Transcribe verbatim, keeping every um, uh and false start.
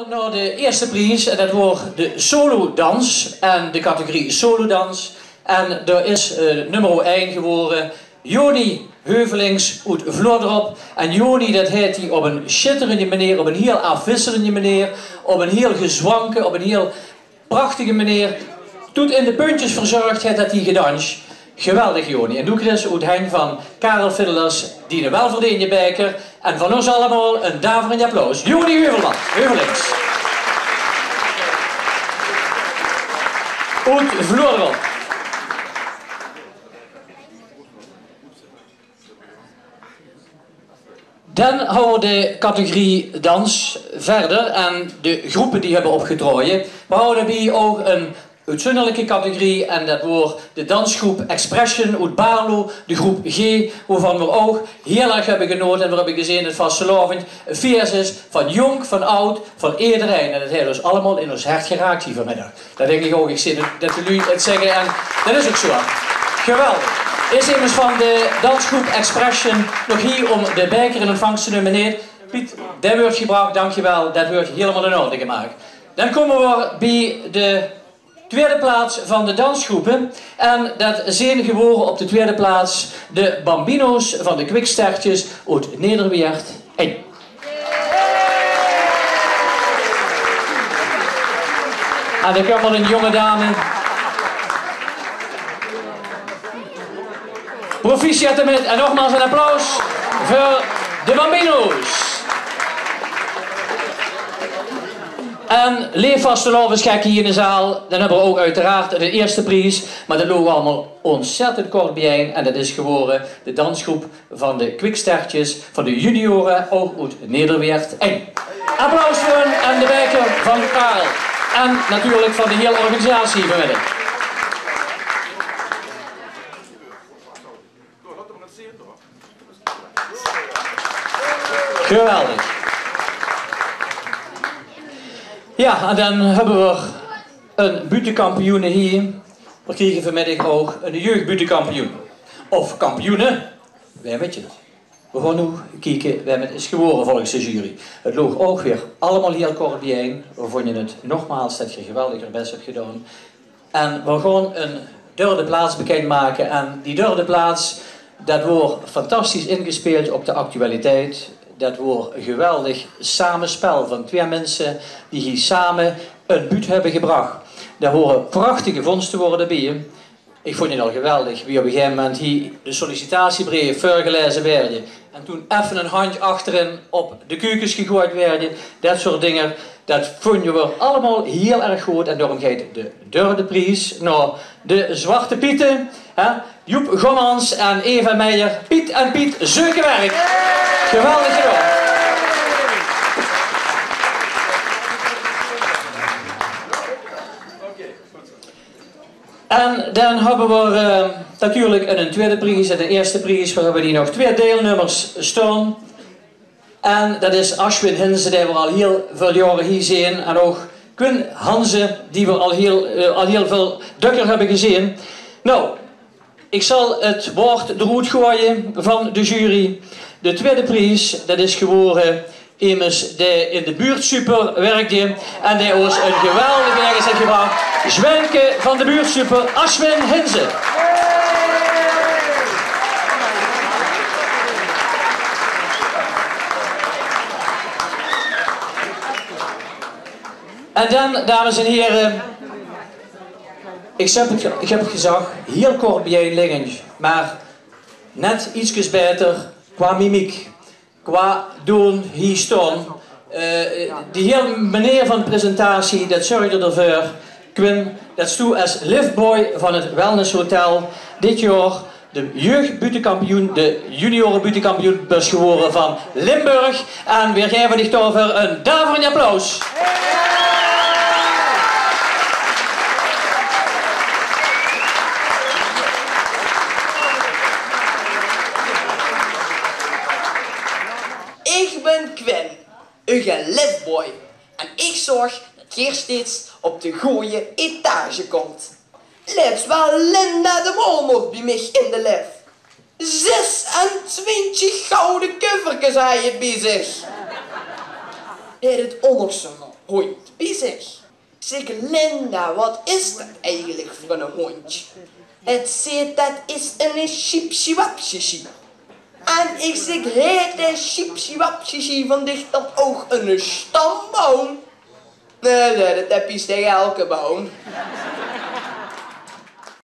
Nao de ierste pries, en det woor de solodans en de categorie solodans. En dao is, eh, nummer ein gewore Joni Heuvelings oet Vloerdrop. En Joni, det haet hae op ein sjitterende meneer, op ein hiel aafwisselende meneer, op ein hiel gezwanke, op ein hiel prachtige meneer, toet in de puntjes verzörg haet det hae gedans. Geweldig, Joni. En doe kriegs oet henj van Karel Fiddelaars diene welverdeende baeker. En van ós allemaol ein daverend applaus. Joni Heuvelman, Heuvelings. Oet Vloerdrop. Dan hawwe v'r de categorie dans verder en de groepe die höbbe opgetraoje. V'r hawwe daobie ouch ein oetzunderlike categorie en det woor de dansgroep Expression oet Baarlo, de groep G, wovan v'r ouch hiel erg höbbe genaote en v'r höbbe gezeen det vastelaovend ein fees is van jónk, van aod, van ederein. En det haet ós allemaol in ós hert geraak hie vanmiddig. Det dink ich ouch. Ich zeen det, det de luuj 't zègke en det is ouch zoe. Geweldig. Is emes van de dansgroep Expression nog hie óm de baeker in óntvangs te numme? Nae, Piet, dae wuuert gebrach, dankjewel. Det wuuert hielemaol in orde gemaak. Dan kómme v'r bie de twiede plaats van de dansgroepe. En det zeen gewore op de twiede plaats de Bambino's van de Kwikstertjes oet Nederweert ein. En dan kump d'r ein jónge dame. Proficiat d'rmit en nogmaals ein applaus veur de Bambino's. En leef vastelaovesgekke hie in de zaal, dan höbbe v'r ouch oeteraard de ierste pries, mer det loog allemaol óntzèttend kort biejein en det is gewore de dansgroep van de Kwikstertjes van de juniore, ouch oet Nederweert ein. Applaus veur hun en de baeker van Karel. En natuurlik van de hiel organisatie vanmiddig. Geweldig. Jao, en dan höbbe v'r ein buuttekampioen hie. V'r kriege vanmiddig ouch ein jeugdbuuttekampioen. Of kampioene. Wae weit 't. V'r gaon noe kieke wae 't is gewore volges de jury. 't Loog ouch weer allemaol hiel kort biejein. V'r vónje 't nogmaals det geer geweldig eur bès höb gedaon. En v'r gaon ein derde plaats bekindmake. En die derde plaats, det woor fantastisch ingespeeld op de actualiteit. Det woor ein geweldig samespel van twieë minse die hie same ein buut höbbe gebrach. Dao wore prachtige vondste wore d'rbie. Ich vónj 't al geweldig wie op ein gegaeve moment hie de sollicitatiebreef veurgelaeze waerde en toen effe ein handj achterin op de keukes gegoejd waerde. Det soort dinger, det vónje v'r allemaol hiel erg good. En daorum geit de derde pries nao de Zwarte Piete, hè? Joep Gommans en Eva Meijer. Piet en Piet zeuke werk. Geweldig gedaon. En dan höbbe v'r, eh, natuurlik ein twiede pries en ein ierste pries. V'r höbbe hie nog twieë deilnummers staon. En det is Ashwin Hinze, dae v'r al hiel väöl jaore hie zeen. En ouch Quinn Hanze, die v'r al hiel, eh, al hiel väöl dökker höbbe gezeen. Noe, ich zal 't waord d'roet goeaje van de jury. De twiede pries, det is gewore emes dae in de buurtsuper wirkde en dae ós ein geweldige ergernis haet gebrach. Zwenke van de buurtsuper, Ashwin Hinze. En dan, dames en hiere, ich höb 't, ich höb 't gezag, hiel kort biejein liggend, mer net ietskes baeter qua mimiek, qua doon hie staon. Eh, die hiel meneer van presentatie, det zörgde d'rveur, Quinn, det s toe es liftboy van 't wellnesshotel dit jaor de jeugdbuuttekampioen, de juniorebuuttekampioen bös gewore van Limburg. En veer gaeve dich daoveur ein daverend applaus. Ich bin Quinn, eur liftboy. En ich zörg det geer steeds op de gooj etage kómp. Lèts waas Linda de Mol nog bie mich in de lift. Zesentwintig gouwe kufferkes haw ze bie zich. haet 't óngerste hóndj bie zich. Zèk: "Linda, wat is det eigelik veur eine hóndj?" 't Zaet: "Det is eine sjipsjewapsjesji." En ich zèk: "Haet dae sjipsjewapsjesji van dich dan ouch eine sjtamboum?" "Nae," zaet 't, "dae piest taenge eder boum."